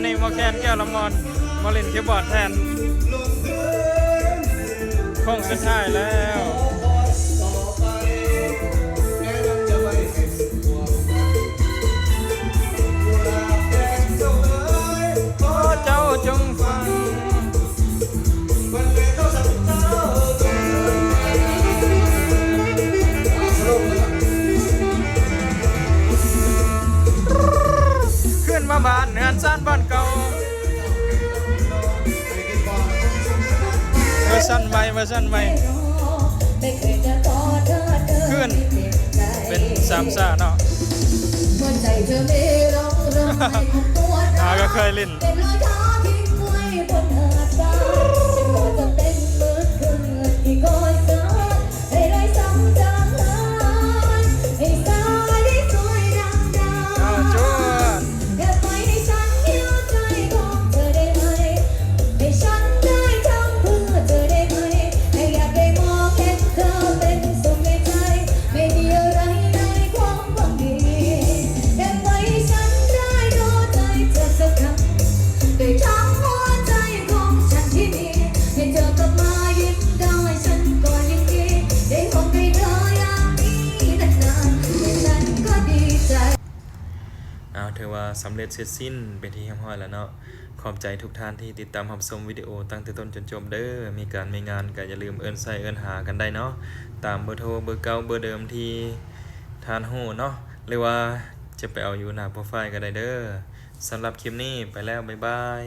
ນີ້ໝໍແຄນ ແກ້ວລະມອນ ມາຫຼິ້ນຄີບອດແທນ. ໂຄ້ງສຸດທ້າຍແລ້ວ. ຂໍເຈົ້າຈົ່ງຟັງ. ຄືນມາບ້ານເຮືອນຊານບ້ານເກົ່າ. ເວີຊັນໃໝ່ ເວີຊັນໃໝ່ ຄືນເປັນສາມຊາເນາະ. ອາ ກໍເຄີຍຫຼິ້ນ. ເອົາ ຈວດ. ເອົາ ຖືວ່າສຳເລັດເສັດສິ້ນເປັນທີ່ຮຽບຮ້ອຍແລ້ວເນາະ. ຂອບໃຈທຸກທ່ານທີ່ຕິດຕາມຮັບຊົມວິດີໂອຕັ້ງແຕ່ຕົ້ນຈົນຈົບເດີ້. ມີການມີງານກໍຢ່າລືມເອີ້ນໃຊ້ເອີ້ນຫາກັນໄດ້ເນາະ ຕາມເບີໂທເບີເກົ່າເບີເດີມທີ່ທ່ານຮູ້ເນາະ ຫຼືວ່າຈະໄປເອົາຢູ່ໜ້າໂປຣໄຟລ໌ກໍໄດ້ເດີ້. ສຳລັບຄລິບນີ້ໄປແລ້ວ ບາຍບາຍ.